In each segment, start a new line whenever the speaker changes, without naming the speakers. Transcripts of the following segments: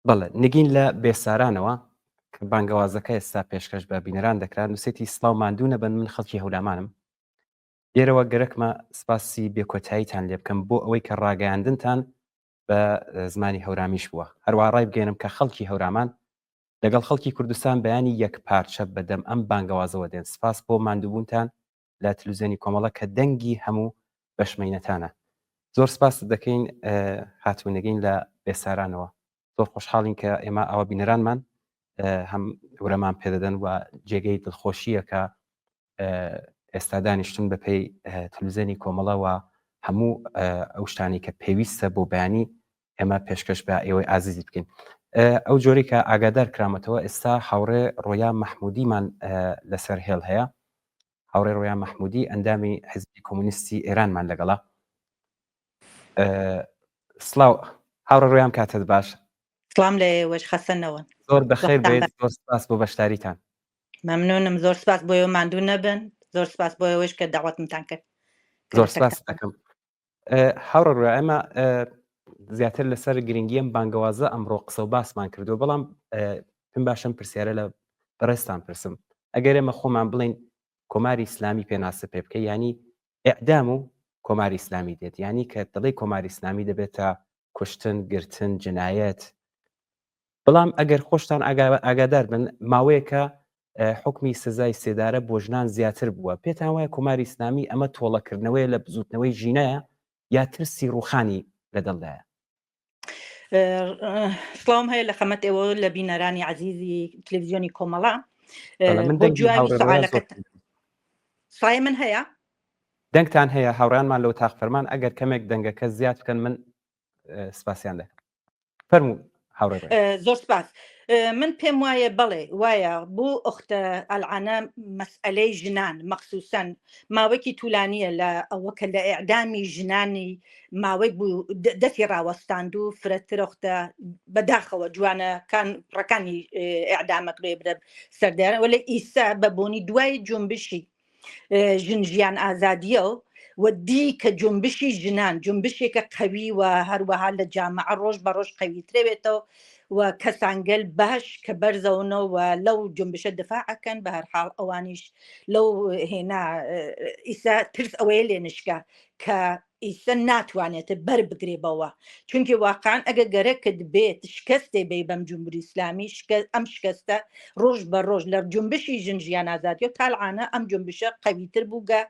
بەڵێ نگین لە بێسارانەوە کە بانگەوازەکە ئێستا پێشکەش بە بینەران دەکرا نووسێتی سڵاو ماندوو نەبن من خەڵکی هەولامانم لێرەوە گەرەکمە سپاسی بێکۆتاییتان لێ بکەم بۆ ئەوەی کە ڕاگەیاندنتان بە زمانی هەورامیش بووە هەروە ڕای بگەێنم کە خەڵکی هەورامان لەگەڵ خەڵکی کوردستان بەیانی یەک پارچە بەدەم ئەم بانگەوازەوە دێن سپاس بۆ ماندووبوونتان لە تلوزیۆنی کۆمەڵە کە دەنگی هەموو بەشمەینەتانە زۆر سپاست دەکەین خاتوو نگین لە بێسارانەوە زۆر خۆشحاڵین کە ئێمە ئەوە بینەرانمان هەم ورەمان پێدەدەن و جێگەی دڵخۆشیە کە ئێستا دانیشتون بە پێی تلوزیۆنی کۆمەڵەوە هەموو ئەو شتانی کە پێویستە بۆ بەیانی ئێمە پێشکەش بە ئێوەی ئازیزی بکەین ئەو جۆری کە ئاگادار کرامەتەوە ئێستا هاوڕێ ڕۆیا مەحمودیمان لەسەر هێڵ هەیە هاوڕێ ڕۆیا مەحمودی ئەندامی حزبی کۆمۆنیستی ئێرانمان لەگەڵە. سڵاو هاوڕێ ڕۆیام کاتت باش.
سڵام لە ئێوەش خەسە نەوەن.
زۆر بەخێر بێیت زۆر سپاس بۆ بەشداریتان.
مەمنونم زۆر سپاس بۆ ئێوە ماندوو نەبن زۆر سپاس بۆ ئێوەش کە داوەتمتان کرد.
زۆر سپاس دەکەم. هاوڕێ ڕۆیا ئێمە زیاتر لەسەر گرنگی ئەم بانگەوازە ئەمڕۆ قسە و باسمان کردو بەڵام پێم باشم پرسیارە لە بەڕێزتان پرسم ئەگەر ئێمە خۆمان بڵین کۆماری ئیسلامی پێناسە پێ بکە ینی ئەعدام و کۆماری ئیسلامی دێت ینی کە دەڵێ کۆماری ئیسلامی دەبێتە کوشتن گرتن جنایەت بەڵام ئەگەر خۆشتان ئاگادار بن ماوەیەکە حکمی سزای سێدارە بۆ ژنان زیاتر بووە پێتان وایە کۆماری ئیسلامی ئەمە تۆڵەکردنەوەیە لە بزوتنەوەی ژینایە یا ترسی ڕوخانی لە دڵدایە؟
سڵاوم هەیە لە خەمەت ئێوە لە بینەرانی عزیزی تلویزیۆنی کۆمەڵە
من
بۆ جوابی سوالەکەت سای من هەیە
دەنگتان هەیە هاوڕانمان لەو تاق فەرمان ئەگەر کەمێک دەنگەکە زیاد بکەن من سپاسیان دەکەم فەرموو هاوڕێ
زۆر سپاس من پێم وایە بەڵێ وایە بۆ ئۆختە ئەلعانە مەسئلەی ژنان مەخصوسەن ماوەیەکی طولانیە لە ئەوە کە لە ئەعدامی ژنانی ماوەی بوو دەستی ڕاوەستاند و فرەتر ئۆختە بەداخەوە جوانەکان ڕەکانی ئەعدامەکرێ برە سەردارە وەلێ ئیسا بە بۆنی دوای جونبشی ژن ژیان ئازادیە و دی کە جونبشی ژنان جونبشێکە قەوی و هەروەها لە جامعە ڕۆژ بە ڕۆژ قەویترەوێتەوە و کەسانگەل باش کە بەرزەونەوە لەو جونبشە دفاع ئەکەن بە هەرحاڵ ئەوانیش لەو هێنا ئیسا ترس ئەوەیە لێ نشکە کە ئیسە ناتوانێت بەر بگرێ بەوە چونکی واقعا ئەگە گەرەکت بێت شکستێ بێ بەم جمهوری ئیسلامی ئەم شکستە ڕۆژ بە ڕۆژ لە جنبشی ژن ژیان ئازادی و تالعانە ئەم جنبشە قەویتر بووگە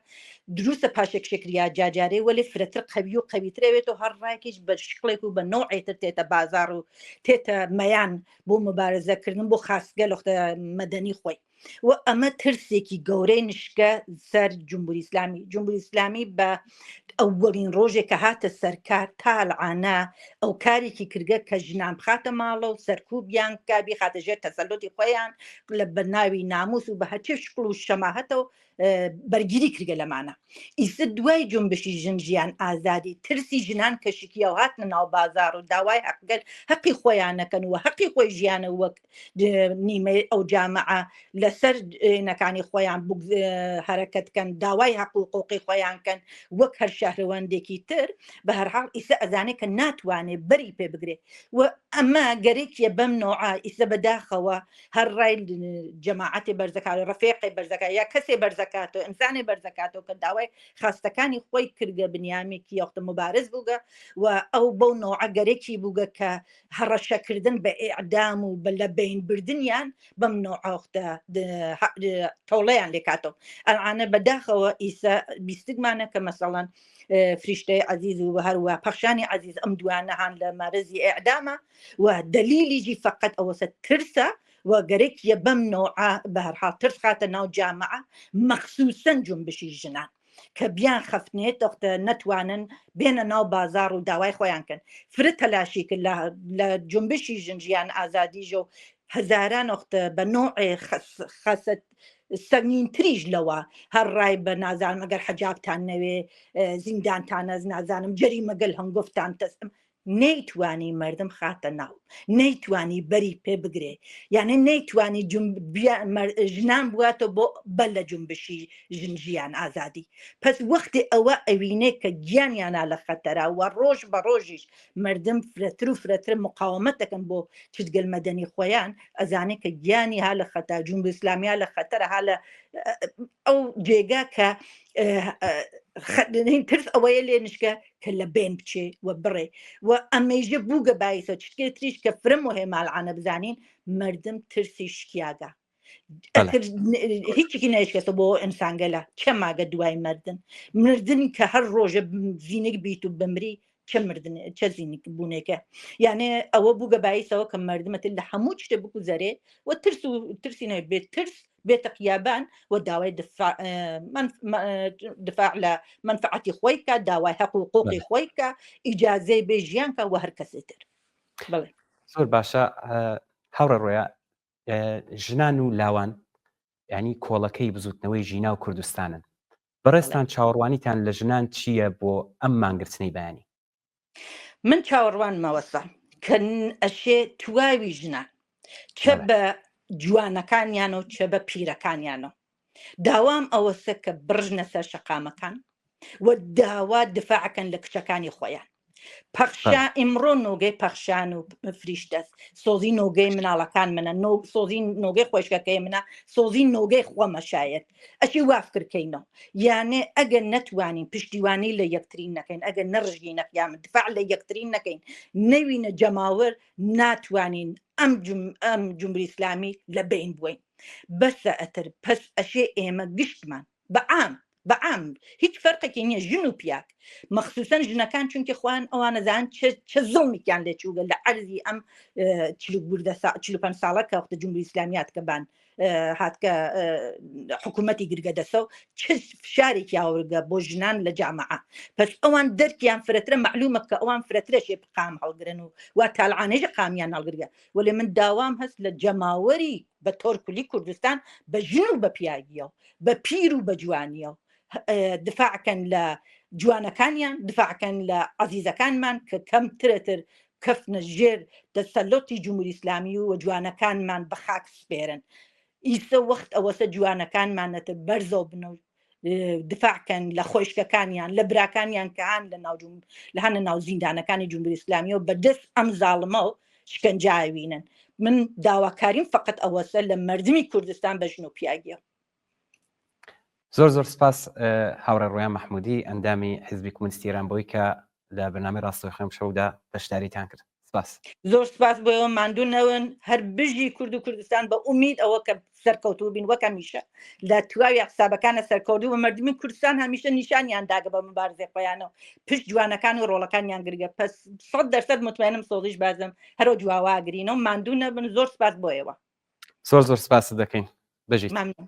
دروستە پاشێک شکریا جاجارێ وەلێ فرەتر قەوی و قەویترەوێت و هەر ڕایکیش بە شکڵێک و بە نەوعێتر تێتە بازار و تێتە مەیان بۆ مبارزەکردن بۆ خاستگە لەختە مەدەنی خۆی و ئەمە ترسێکی گەورەی نشکە سەر جمهوری ئیسلامی جمهوری ئیسلامی بە ئەوەڵین ڕۆژێک کە هاتە سەرکار تالعانە ئەو کارێکی کردگە کە ژنان بخاتە ماڵە و سەرکوبیان کا بیخاتە ژێر تەسەلۆتی خۆیان لە بەناوی ناموس و بە هەرچێ شکڵ و شەماهەتەوە بەرگیری کردگە لەمانە ئیسە دوای جونبشی ژن ژیان ئازادی ترسی ژنان کە شکیا و هاتنە ناو بازار و داوای حەقگەل حەقی خۆیانەکەن و حەقی خۆی ژیانە وەک نیمەی ئەو جامعە لەسەر نەکانی خۆیان هەرەکەت کەن داوای حەق و حقوقی خۆیان کەن وەک هەر شەهرەوەندێکی تر بە هەرحاڵ ئیسە ئەزانێت کە ناتوانێت بەری پێ بگرێت و ئەمە گەرێکیە بەم نەوعە ئیسە بەداخەوە هەر ڕای جەماعەتێ بەرزەکات ڕەفێقێ بەرزەکات یا کەسێ بەرزەکاتەوە ئینسانێ بەرزەکاتەوە کە داوای خاستەکانی خۆی کردگە بنیامێکی یاختە مبارز بووگە و ئەو بەو نەوعە گەرەکی بووگە کە هەڕەشەکردن بە ئیعدام و بە لە بین بردنیان بەم نەوعەختە تۆڵەیان لێکاتەوە ئەلعانە بەداخەوە ئیسە بیستگمانە کە مەسەڵەن فریشتەی عەزیز و هەروە پەخشانی عەزیز ئەم دوانە هان لە مەرزی ئیعدامە و دەلیلیجی فقط ئەوەسە ترسە و گەرەکیە بەم نەوعە بەهەرحاڵ ترس خاتە ناو جامعە مەخسوسەن جونبشی ژنان کە بیان خەفتنێت دەختە نەتوانن بێنە ناو بازاڕ و داوای خۆیان کەن فرە تەلاشی کرد لە جونبشی ژن ژیان ئازادیژە و هەزاران ئۆختە بە نۆعێ خەسەت سەنگینتریش لەوە هەر ڕای بە نازانم ئەگەر حەجابتان نەوێ زیندانتانەز نازانم جەریمەگەل هەنگۆفتان تەسم. نەیتوانی مردم خاتە ناو نەیتوانی بەری پێ بگرێ یعنی نەیتوانی ژنان بواتە بۆ بەر لە جونبشی ژن ژیان ئازادی پس وەختی ئەوە ئەوینێ کە گیانیانە لە خەتەرا و ڕۆژ بە ڕۆژیش مردم فرەتر و فرەتر مقاومەت دەکەن بۆ چتگەل مەدەنی خۆیان ئەزانێ کە گیانی ها لە خەتا جونب ئیسلامیا لە خەتەرە ها لە ئەو جێگا کە ترس ئەوەیە لێ نشکە کە لە بێن بچێ و بڕێ و ئەمەیژە بووگە بایسە چتکێ تریش کە فرە مهمالعانە بزانین مردم ترسی شکیاگە ئەخر هیچێکی نایشکەسە بۆ ئینسانگەلە چە ماگە دوای مردن مردن کە هەر ڕۆژە زینک بیت و بمری چە مردن چە زینک بوونێکە یانێ ئەوە بووگە بایسەوە کە مردمەتر لە هەموو شتێ بگوزەرێ و ترس و ترسی نەبێت بێت ترس بێتە قیابان و داوای دفاع لە منفعەتی خۆی کە داوای حەق و حقوقی خۆی کە ئیجازەی بێ ژیان کە وە هەر کەسێ تر
بڵێ زۆر باشە هاوڕێ ڕۆیا ژنان و لاوان ینی کۆڵەکەی بزوتنەوەی ژینا و کوردستانن بەڕێزتان چاوەڕوانیتان لە ژنان چییە بۆ ئەم مانگرتنەی بەیانی؟
من چاوەڕوانمەوەسە کە ئەشێ تواوی ژنان چە بە جوانەکانیان و چە بە پیرەکانیانەوە داوام ئەوەسە کە بڕژنە سەر شەقامەکان و داوا دفاعکەن لە کچەکانی خۆیان پەخشا ئیمڕۆ نۆگەی پەخشان و فریشتەس سۆزی نۆگەی مناڵەکان منە سۆزی نۆگەی خۆشکەکەی منە سۆزی نۆگەی خۆمە شایەت ئەشی وافکرکەینەوە یانێ ئەگەر نەتوانین پشتیوانی لە یەکترین نەکەین ئەگەر نەڕژگی نەقیام دفاع لە یەکترین نەکەین نەوینە جەماوەر ناتوانین ئەم ئەم جمهوری ئیسلامی لە بین بووین بەسە ئەتر پس ئەشێ ئێمە گشتمان بە عام بە عام هیچ فەرقێکی نییە ژن و پیاک مەخصوصەن ژنەکان چونکی خوان ئەوانەزان چ زڵمیان لێ چووگە لە عەرزی ئەم 45 ساڵە کە وەختە جمهوری ئیسلامیات کە بان هاتکە حکوومەتی گرگە دەسە و چ فشارێکی آورگە بۆ ژنان لە جامعە پس ئەوان دەرکیان فرەترە معلومە کە ئەوان فرەترەشێ قام هەڵگرن و وا تالعانەیش قامیان هەڵگرگە وەلێ من داوام هەست لە جەماوەری بە تۆر کولی کوردستان بە ژن و بە پیاگیەوە بە پیر و بە جوانیەوە دفاعکەن لە جوانەکانیان دفاعکەن لە عەزیزەکانمان کە کەمترەتر کەفتنە ژێر تەسەلۆتی جمهوری ئیسلامی و جوانەکانمان بە خاک سپێرن ئیسە وەخت ئەوەسە جوانەکانمانەتە بەرزەو بن و دفاع کەن لە خۆشکەکانیان لە براکانیان کە هان لە ناو لە هەنە ناو زیندانەکانی جمهوری ئیسلامی و بەدەست ئەم زاڵمە و شکەنجاوینن من داواکاریم فقط ئەوەسە لە مردمی کوردستان بە ژن و پیاگیە
زۆر زۆر سپاس هاوڕێ ڕۆیان مەحمودی ئەندامی حزبی کۆمۆنیستی ئێران بۆی کە لە بەرنامەی ڕاستەوخۆی ئەمشەودا بەشداریتان کرد سپاس.
زۆر سپاس بۆ ئێوە ماندوو نەون هەر بژی کورد و کوردستان بە ئومید ئەوە کە سەرکەوتوو بین وەک هەمیشە لە تواوی حسابەکانە سەرکەوتوو بە مردمی کوردستان هەمیشە نیشانیان داگە بە مبارزێ خۆیانەوە پشت جوانەکان و ڕۆڵەکانیان گرگە پس 100% مطمئنم سۆزیش بازم هەرۆ جواواگرینەوە ماندوو نەبن زۆر سپاس بۆ ئێوە
زۆر زۆر سپاست دەکەین بژیت.
ممنون.